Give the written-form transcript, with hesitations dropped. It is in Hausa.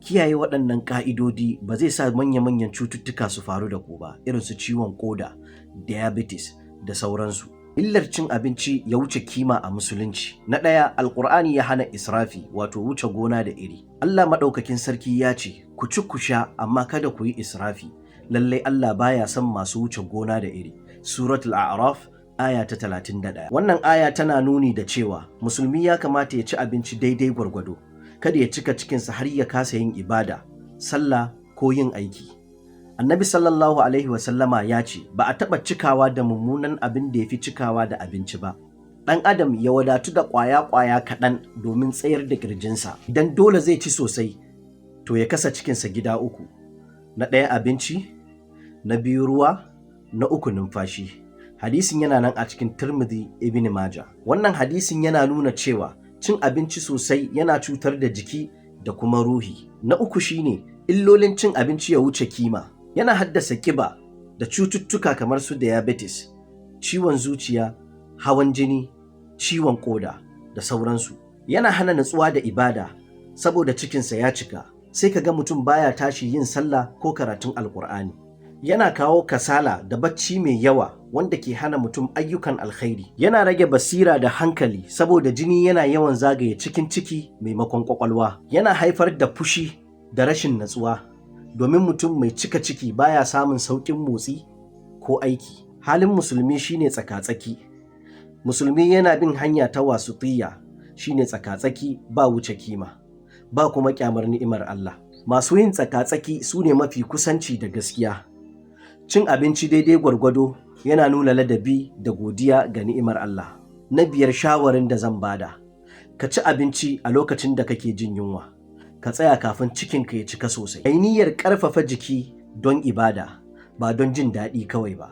Kiyaye waɗannan ƙa'idodi ba zai sa manya-manyan cututtuka su faru da ku ba, irin su ciwon ƙoda, diabetes da sauransu. Illar cin abinci ya wuce kima a Musulunci. Na ɗaya, Alƙur'ani ya hana israfi, wato wuce gona da iri. Allah Maɗaukakin Sarki ya ce, "Ku ci ku sha, amma kada ku yi israfi. Lallai Allah baya son masu wuce gona da iri." Suratul A'raf, aya ta 31. Wannan aya tana nuni da cewa musulmi ya kamata ya ci abinci daidai gwargwado, kada ya cika cikinsa har ya kasa yin ibada, sallah ko yin aiki. Annabi sallallahu alaihi wasallama ya ce, ba a taɓa cikawa da mummunan abin da ya fi cikawa da abinci ba. Ɗan adam ya wadatu da ƙwaya-ƙwaya kaɗan domin tsayar da ƙirjinsa. Idan dole zai ci sosai, to ya kasa cikinsa gida uku. Na ɗaya abinci, na biyu ruwa, na uku numfashi. Hadisin yana nan a cikin Tirmidhi, Ibn Majah. Wannan hadisin yana nuna cewa cin abinci sosai yana cutar da jiki da kuma ruhi. Na uku shine illolin cin abinci ya wuce kima. Yana haddasa ƙiba da cututtuka kamar su diabetes, ciwon zuciya, hawan jini, ciwon ƙoda da sauransu. Yana hana natsuwa da ibada saboda cikinsa ya cika, sai ka ga mutum baya tashi yin sallah ko karatun Alƙur'ani. Yana kawo kasala da bacci mai yawa wanda ke hana mutum ayyukan alkhairi. Yana rage basira da hankali saboda jini yana yawan zagaye cikin ciki maimakon kwakwalwa. Yana haifar da fushi da rashin natsuwa domin mutum mai cika ciki baya samun sauƙin motsi ko aiki. Halin musulmi shine tsaka-tsaki. Musulmi yana bin hanya ta wasutiyya, shine tsaka-tsaki, ba wuce kima, ba kuma kyamar ni'imar Allah. Masu yin tsaka-tsaki su ne mafi kusanci da gaskiya. Cin abinci daidai gwargwado yana nuna ladabi da godiya ga ni'imar Allah. Na biyar, shawarin da zan bada: ka ci abinci a lokacin da kake jin yunwa. Ka tsaya kafin cikinka ya cika sosai. Kai niyyar ƙarfafa jiki don ibada, ba don jin daɗi kawai ba.